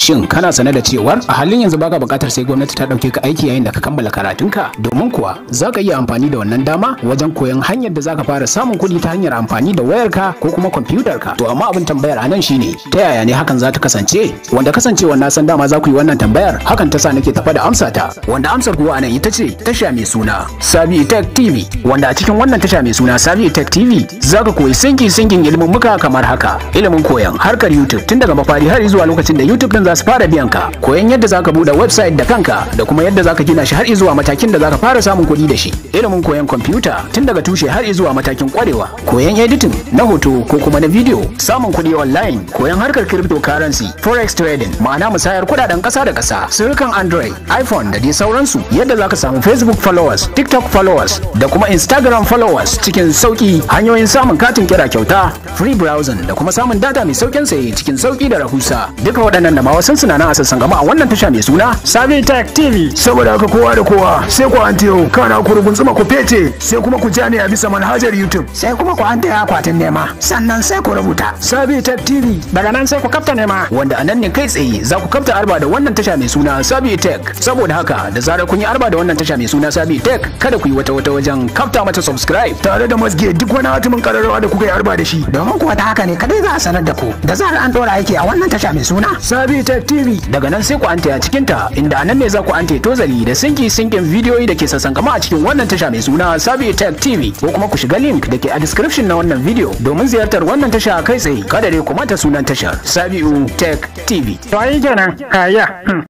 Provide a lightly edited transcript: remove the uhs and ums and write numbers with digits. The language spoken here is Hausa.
Shin kana sane da cewar a halin yanzu baka buƙatar sai gwamnati ta ɗauke ka aiki yayin da ka kammala karatunka? Domin kuwa za ka iya amfani da wannan dama wajen koyon hanyar da za ka fara samun kuɗi ta hanyar amfani da wayarka ko kuma kwamfutarka. To amma abin tambayar a nan shine, ta yaya ne hakan za ta kasance? Wanda kasancewar na san dama za ku yi wannan tambayar, hakan ta sa nake tafa da amsa ta. Wanda amsar kuwa a nan ita ce tasha mai suna Sabi Tech TV, wanda a cikin wannan tasha mai suna Sabi Tech TV za ka koyi sinki sinkin ilimin kamar haka: ilimin koyon harkar YouTube tun daga mafari har zuwa lokacin da YouTube din za su fara biyan ka, koyon yadda zaka bude website da kanka da kuma yadda zaka gina shi har zuwa matakin da zaka fara samun kuɗi da shi, ilimin koyon kwamfuta tun daga tushe har zuwa matakin kwarewa, koyon editing na hoto ko kuma na video, samun kuɗi online, koyon harkar cryptocurrency, forex trading, ma'ana musayar kuɗaɗen ƙasa da ƙasa, sirrukan Android, iPhone da dai sauransu, yadda zaka samu Facebook followers, TikTok followers da kuma Instagram followers cikin sauki, hanyoyin samun katin kira kyauta, free browsing da kuma samun data mai saukin saye cikin sauki da rahusa. Duka waɗannan da ma wasu suna nan a sassan gama a wannan tasha mai suna Sabi Tech TV. Saboda haka kowa da kowa sai ku antiyo, kana ku ruguntsuma ku fece, sai kuma ku ja ne a bisa manhajar YouTube. Sai kuma ku antaya akwatin nema, sannan sai ku rubuta Sabi Tech TV. Daga nan sai ku kafta nema. Wanda a nan ne kai tsaye za ku kafta arba da wannan tasha mai suna Sabi Tech. Saboda haka da zarar kun yi arba da wannan tasha mai suna Sabi Tech, kada ku yi wata wata wajen kafta mata subscribe tare da masge duk wani hatimin kararrawa da kuka yi arba da shi. Domin kuwa ta haka ne kadai za a sanar da ku da zarar an dora aiki a wannan tasha mai suna Sabi Tech TV. Daga nan sai ku antaya cikin ta, inda anan ne za ku antaye tozali da sinki sinkin bidiyoyi da ke sassan kama a cikin wannan tasha mai suna Sabi Tech TV, ko kuma ku shiga link da ke a description na wannan video domin ziyartar wannan tasha kai tsaye. Kada dai ku manta sunan tashar, Sabi'u Tech TV. To ai kenan, kaya.